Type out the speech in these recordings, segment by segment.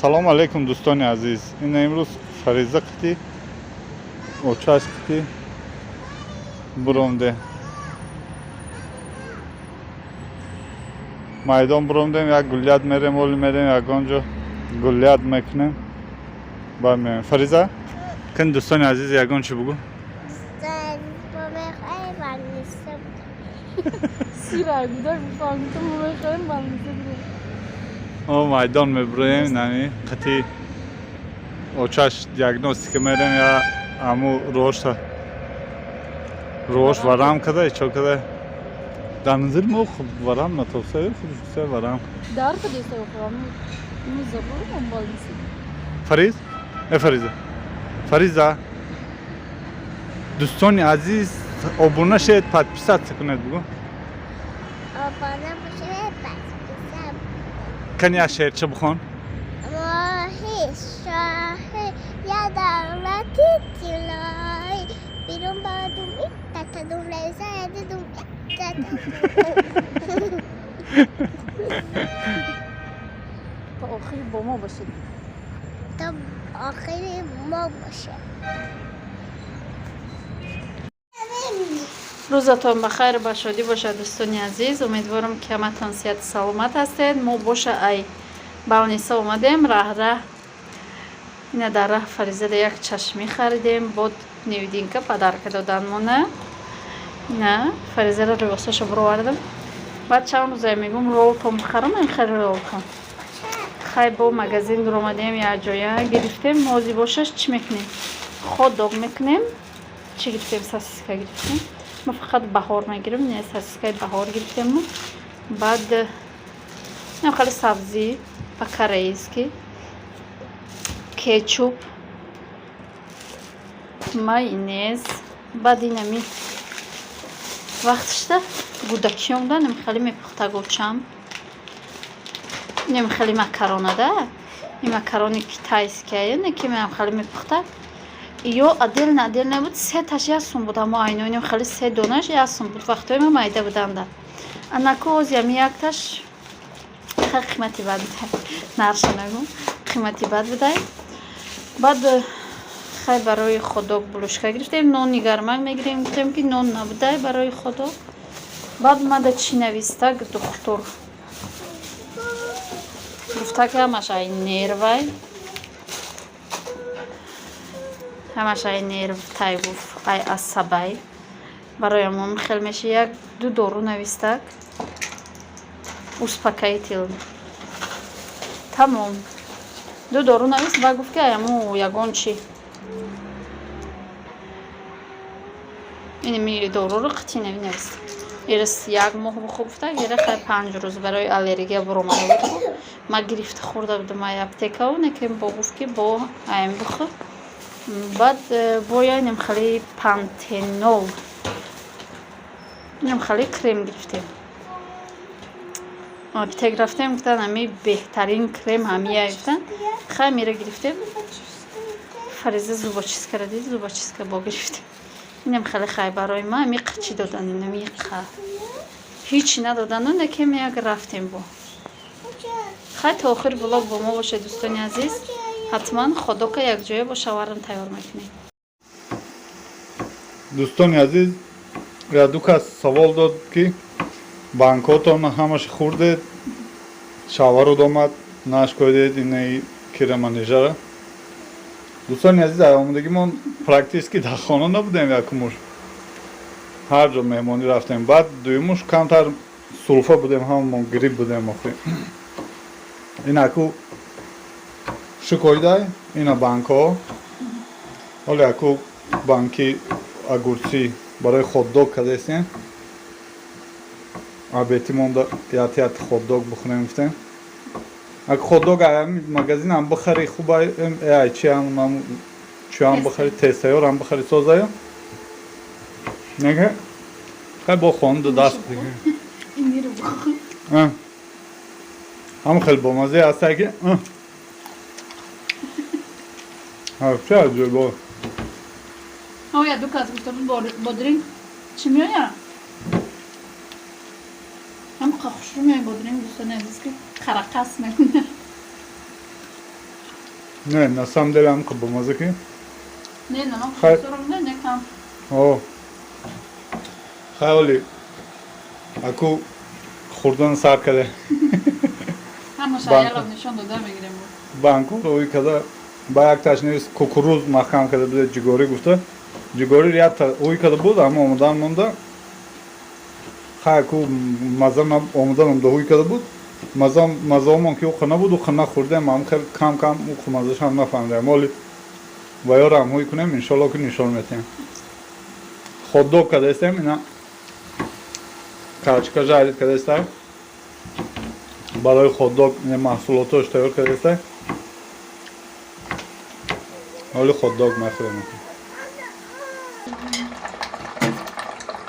Салом алейкум, дӯстони азиз. Ина имрӯз Фариза қити, очаш қити буромде, майдон буромдем, як гулят мерем, оли мерем, ягон ҷо гулят мекунем, баъд меоем. Фариза, кун, дӯстони азиз, ягон чӣ бугӯ. Мо мехоҳем больница. Сира гудар бифаҳмидам, мо мехоҳем больница бирем. О, майдон мебуроем, нами қити очаш диагностика мерем, я аму рошта рош варам када, чо када, дар назари мо хуб варам натобса, хуб варам. Дар кадеста охам. Мы забыл больница. Фариз, э, Фариза, Фариза, дӯстони азиз, обуна шед, подписаться кунед, бугӯ. Обуна бошед, подписаться. Кани, як шеърча бихон. Моҳи шоҳи я давлати тиллоӣ берун бадум татадум лезадум татадум. То охири бо мо бошед. То охири мо бошед. Рӯзатон ба хайр, ба шодӣ бошад, дӯстони азиз. Умедворам, ки ҳаматон сиҳату саломат ҳастед. Мо боша ай больница омадем, раҳ-раҳ ина дар раҳ Фаризада як чашмӣ харидем, бод невидимка подарка доданмона. Ина Фаризара либосашо бировардам. Баъд чанд рӯзае мегӯм, ролтон бихарам, ин хеле ролтон. Хай, бо магазин дуромадем, як ҷоя гирифтем. Ҳозир бошаш чӣ мекунем? Хот-дог мекунем. Чӣ гирифтем? Сосиска гирифтем. Мо фақат баҳор мегирем, не, сосискаи баҳор гирифтем. Баъд инам хеле сабзӣ по-корейски, кетчуп, майонез. Баъд инами вақтишта гудакӣ омдан, ин хеле мепухтагочам, инам хеле макарона да, ин макарони китайския, не ки менам хеле мепухта. Ё отдельно отдельно буд, сеташ як сум буд, амо айно инам хеле се донаш як сум буд, вақтҳои ма майда буданда. Анаку ози ами якташ хеле қимати бад будай, нарша нагӯ, қимати бад будай. Баъд хай барои хот-дог булочка гирифтем, нони гармак мегирем, гуфтем, ки нон набудай барои хот-дог. Баъд мада чӣ навистаг духтур? Гуфта, ки ҳамаш ай нервай, ҳамаш ай нерв тай, гуфт, ай асабай, барои ҳамон хел меша. Як ду дору навистак, успокоитель, тамом. Ду дору навист ва гуфт, ки ай ҳаму ягон чи инми доруро қити навист. Ирас як моҳ бихӯр гуфта, ира хай 5 рӯз, барои аллергия буромада буд. Ма гирифта хӯрда будам ай аптекау, некем бо гуфт, ки бо аем бихӯр. Баъд боя инам хеле пантенол, инам хеле крем гирифтем. Аптек рафтем, гуфтан, ҳами беҳтарин крем ҳамия, гуфтан. Хай, мера гирифтем. Фариза зубочисткара дид, зубочистка бо гирифтем. Инам хеле хай барои ма ами қачи додан, инами қа ҳичи надодану, некем як рафтем бо. Хай, то охири влог бо мо бошед, дӯстони азиз. Ҳатман хот-дога якҷоя бо шаварам тайёр мекунем. Дӯстони азиз, ду кас савол дод, ки банкотон ҳамаш хӯрдед, шаварод омад, нашкоидед инаи кираманежара. Дӯстони азиз, омодагимон практически дар хона набудем. Якумуш ҳар ҷо меҳмонӣ рафтем, баъд дуюмуш камтар сулфа будем, ҳамамон грипп будем. Охи ин аку шукоидай, ина банкҳо, ҳоле аку банки огурцы барои хот-дог кардастем. Абети монда, яти яти хот-дог бихӯрем, гуфтем. Ак хот-дог магазинам бихари хуба, ай чиам чиам бихари, тезтайёрам бихари, созаю неге. Хай, бо хонду даст дига ҳам хеле бомаззе ҳастай, ки чӣ аҷоибо. Оя, ду кас гуфта буд, бодринг чӣ меояд? Ҳам хушрӯ меояд бодринг, дӯстони азиз, ки қарақас мекунад. Не, на самом деле ам бамаза ки. Не, намак Хай. бисёрам не, не кам. О. Хайоли. Аку хурдан сар каде. Ҳамаша Банка. ялов нишон дода мегирем. Банку ӯй када ба як таш невис кукуруз маҳкам када буде, ҷигорӣ гуфта. Ҷигорӣ якта ӯй када буд, аммо омодан монда. Хай, ку маза омодан да ӯй када буд. Маза мазаомон ки уқа набуд, уқа нахӯрдем, ам хел кам кам уқа мазашам нафаҳмидем. Оли ва ёрам ҳуй кунем, иншолло ки нишон метиҳем. Хот-дог кадастем, ина картошка жарить кадастай. Барои хот-дог маҳсулотош тайёр кардастай. Ҳоли хот-дог мехӯрем.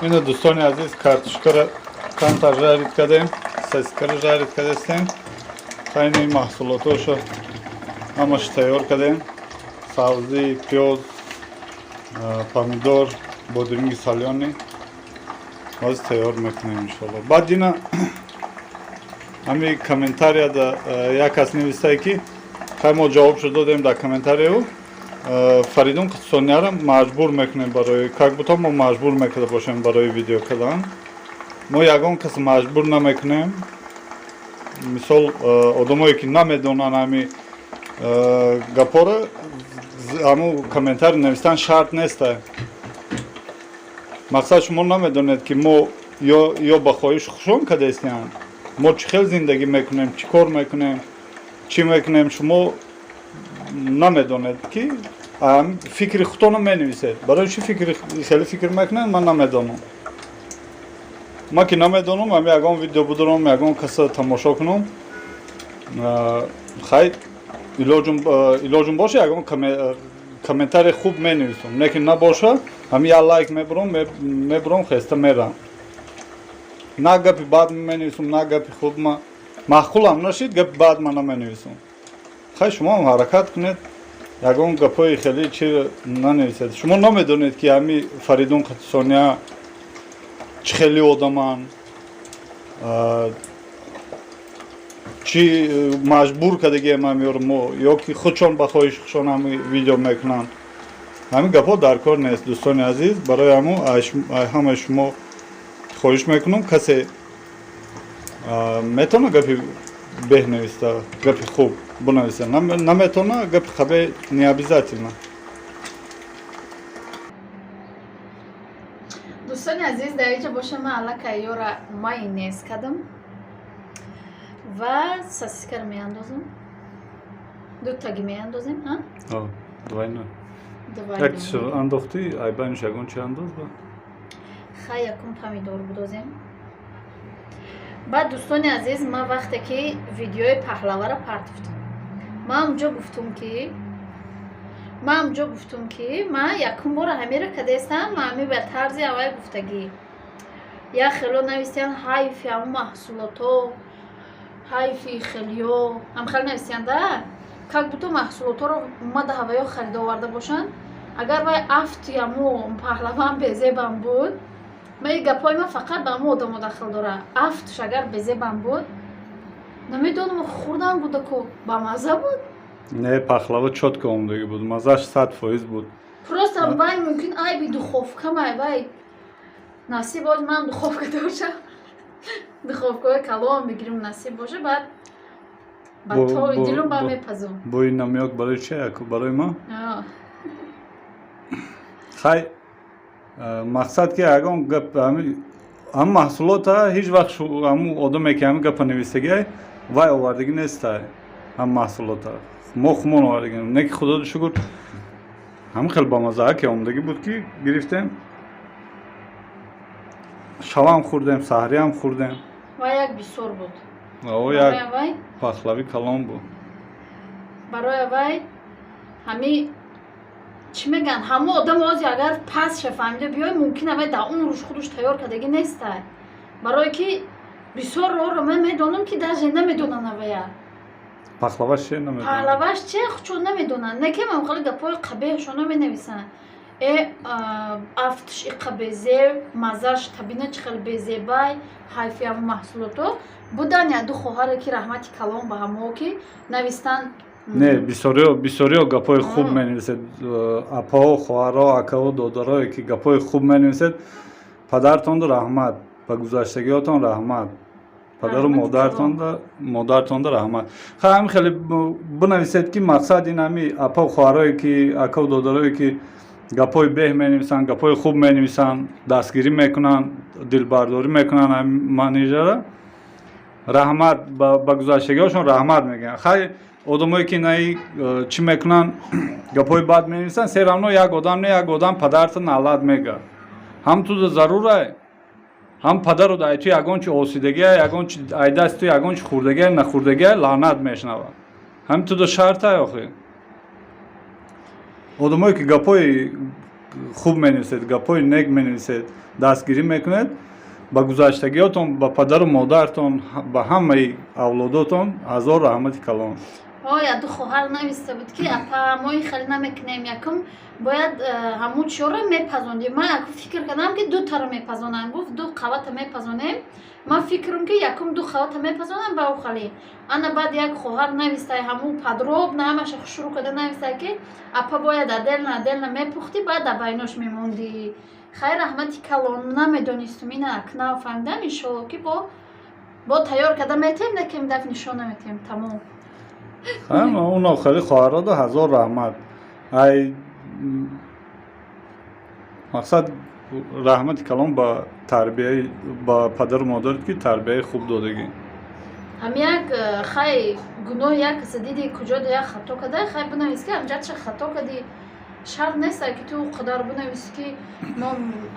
Ина, дӯстони азиз, картошкара камтар жарить кардем, сосискара жарить кардастем. Хайни маҳсулотошо ҳамаш тайёр кардем. Сабзӣ, пиёз, помидор, бодринги солёный. Ҳозир тайёр мекунем, иншолло. Баъд ина ҳами комментарияда як кас нависае, ки хай, мо ҷавобшо додем дар комментарияу Фаридун Сонияро маҷбур мекунем барои, как будто мо маҷбур мекарда бошем барои видео кардан. Мо ягон кас маҷбур намекунем. Мисол, одамое ки намедонанд ҳами гапҳоро, ҳамун комментарий навистан шарт неста. Мақсад, шумо намедонед, ки мо ё ба хоҳиш хушон кардастиянд, мо чӣ хел зиндагӣ мекунем, чӣ кор мекунем, чӣ мекунем, шумо намедонед, ки фикри худтонро менависед. Барои чӣ фикри хеле фикр мекунед, ман намедонам. Ман ки намедонам, ами ягон видео будорам, ягон каса тамошо кунам, хай, илоҷум боша, ягон комментарий хуб менависам, лекин набоша, ҳами як лайк мебурам, мебурам, хеста мерам. На гапи бад менависам, на гапи хуб. Ма маъқулам нашид, гапи бад ма наменависам. Хай, шумоам ҳаракат кунед, ягон гапҳои хеле чи нанависед. Шумо намедонед, ки ҳами Фаридун Сония чӣ хели одаманд, чӣ маҷбур кардагием ҳамиёро мо ё ки худшон ба хоҳиши худшон ҳами видео мекунанд. Ҳамин гапҳо дар кор нест, дӯстони азиз. Барои ҳамун ҳамаи шумо хоҳиш мекунам, касе метавона гапи беҳ нависта, гапи хуб бинависа, наметавона, гапи қабеҳ не обязательно. Дӯстони азиз, дар инҷа боша, ман аллакай ёра майонез кардам ва сосискаро меандозам. Дутаги меандозем. Двойно. Як андохтӣ, айбаниш ягон чи андоз ба. Хай, якум помидор будозем. Баъд, дӯстони азиз, ман вақте ки видеои паҳлаваро партофтам, ман унҷо гуфтум, ки ман якум бора ҳамеро кадестам, ман ҳами ба тарзи аввал гуфтагӣ. Як хело нависиянд: ҳайфи ҳамун маҳсулото, ҳайфи хелиё, ҳам хеле нависиянд, как будто маҳсулоторо омада ҳаваё харида оварда бошанд. Агар вай афти ҳаму паҳлаван безебам буд, ма и гапҳои ман фақат ба ҳамун одамо дахл дора, афтш агар безебам буд, намедонам, хурдам будаку бамаза буд. Не, пахлава чётко омодагӣ буд, маззаш 100% буд. Просто вай мумкин айби духовка май вай. Насиб боз ман духовка дошам, духовкаҳои калон бигирим, насиб боша, баъд ба тои дилум ба мепазум. Бо ин намёк барои чи, барои ма? Хай, мақсад, ки ягон гап ҳам маҳсулота ҳеҷ вақт ҳамун одаме, ки ҳамин гапа нависагиай, вай овардагӣ нестай. Ҳам маҳсулота мо хумон овардагӣ не, ки худоро шукр, ҳамин хел бамаззаа ки омодагӣ буд, ки гирифтем, шавам хӯрдем, саҳриам хӯрдем. Вай як бисёр буд. О, як пахлави калон буд. Барои вай ҳами чӣ мегӯянд, ҳама одам ози агар пасша фаҳмида биёй, мумкин авай дар умруш худуш тайёр кардагӣ нестай, барое ки бисёр роҳро ман медонам, ки даже намедонанд авая. Пахлаваш че намедонанд? Пахлаваш че чун намедонанд, не ки ман хеле гапҳои қабеҳшона менависанд: афтш иқа безеб, маззаш табина чӣ хеле безебай, ҳайфи ҳамун маҳсулото будан. Яду хоҳаре, ки раҳмати калон ба ҳамо, ки навистанд. Не, бисёриё гапҳои хуб менависед, апао, хоҳаро, акао, додарое, ки гапҳои хуб менависед, падартонда раҳмат, ба гузаштагиҳотон раҳмат, падару модартонда раҳмат. Хай, ҳами хеле бинависед, ки мақсад ин ҳами апау, хоҳарое, ки акау, додарое, ки гапҳои беҳ менависанд, гапҳои хуб менависанд, дастгирӣ мекунанд, дилбардорӣ мекунанд, манижара раҳмат, ба гузаштагиҳошон раҳмат мегӯянд. Хай, одамое, ки наи чӣ мекунанд, гапҳои бад менависанд, всё равно як одам не, як одам падарта налат мега. Ҳам туда зарурай, ҳам падару ай ту ягон чи осидагия, ягон чи ай дасти ту ягон чи хӯрдагия, нахӯрдагия, лаънат мешунавад. Ҳам туда шартай. Охи, одамое, ки гапҳои хуб менависед, гапҳои нек менависед, дастгирӣ мекунед, ба гузаштагиётон, ба падару модартон, ба ҳамаи авлодотон ҳазор раҳмати калон. Оя, ду хоҳар нависта буд, ки апа, мо ин хеле намекунем, якум бояд ҳамун чиёро мепазондем. Ман якум фикр кардам, ки дутаро мепазонам. Гуфт, ду қавата мепазонем. Ман фикрам, ки якум ду қавата мепазонам ба ӯ. Ана баъд як хоҳар навистай, ҳамун подробно ҳамаша шурӯъ карда навистай, ки апа, бояд отдельно отдельно мепухтӣ, баъд дар байнош мемондӣ. Хайр, раҳмати калон, намедонистум, ина акнав фаҳмидам. Иншолло, ки бо тайёр карда метем, некем даф нишон наметем, тамом. Он охири хоҳарода ҳазор раҳмат. Ай мақсад, раҳмати калон ба тарбияи, ба падару модарат, ки тарбияи хуб додагӣ. Ҳам як хай, гуноҳи як каса диди, куҷо як хато када, хай, бинавис, ки ҳамҷатша хато кади. Шарт нест, ки ту қадар бинависӣ, ки мо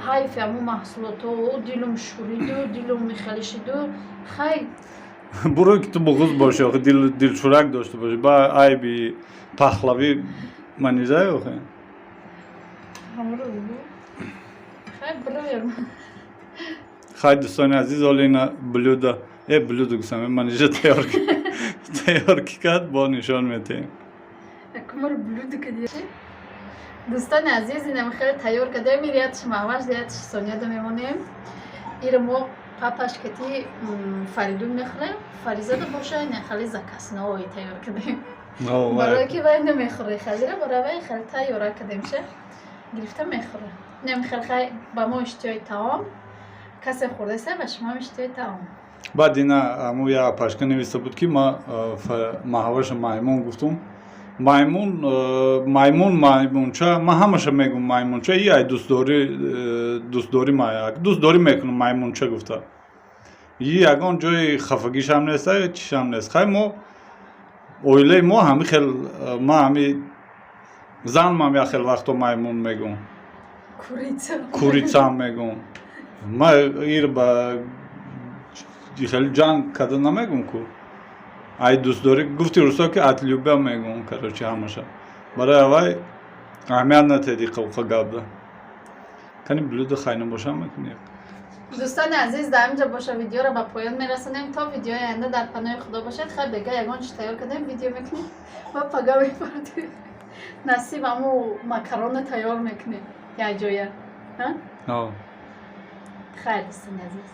ҳайфи ҳамун маҳсулото, дилум шуриду, дилум мехелишиду. Хай. Буро, ки ту буғуз бошӣ, охи, дилшӯрак дошта бошӣ, ба айби пахлавӣ манизай, охи. Ҳамро хай, броер. Хай, дӯстони азиз, оли ина блюдо, блюдо гуфтам, манижа тайёр ки кард, бо нишон метиҳем. Якумар блюдо кади. Дӯстони азиз, инам хеле тайёр кардем. Ир ятш маҳваш, ятш сонияда мемонем. Ир мо папаш кати Фаридун мехӯрем, Фаризада боша ина хеле заказной тайёр кардем, барое ки вай намехӯре хазира, барои вай хеле тайёра кардем, ша гирифта мехӯре. Инам хеле, хай, ба мо иштиҳои таом, касе хӯрдаста, ба шумоам иштиҳои таом. Баъд ина аму я пашка нависта буд, ки ма маҳваша маймун гуфтум. Маймун, маймун, маймунча, ман ҳамаша мегум маймунча. И ай дӯстдорӣ, дӯстдорӣ, ма дӯстдорӣ мекунам маймунча гуфта. И ягон ҷои хафагишам нест, чишам нест. Хай, мо оилаи мо ҳами хел, ма ҳами занмам як хел вақто маймун мегум. Курица. Курицам мегум. Ма ир ба хеле ҷанг карда намегум ку, ай дӯстдорӣ, гуфти русо, ки от любя мегум. Короче, ҳамаша барои аввай аҳамият натеди қавқа гапда. Кани, блюдо хайна бошам мекунӣ. Дӯстони азиз, дар инҷа боша видеоро ба поён мерасонем. То видеои оянда дар паноҳи Худо бошед. Хай, бега ягон чи тайёр кардем, видео мекунем ва пага мепардем. Насиб, аму макарона тайёр мекунем якҷоя. Хайр, дӯстони азиз.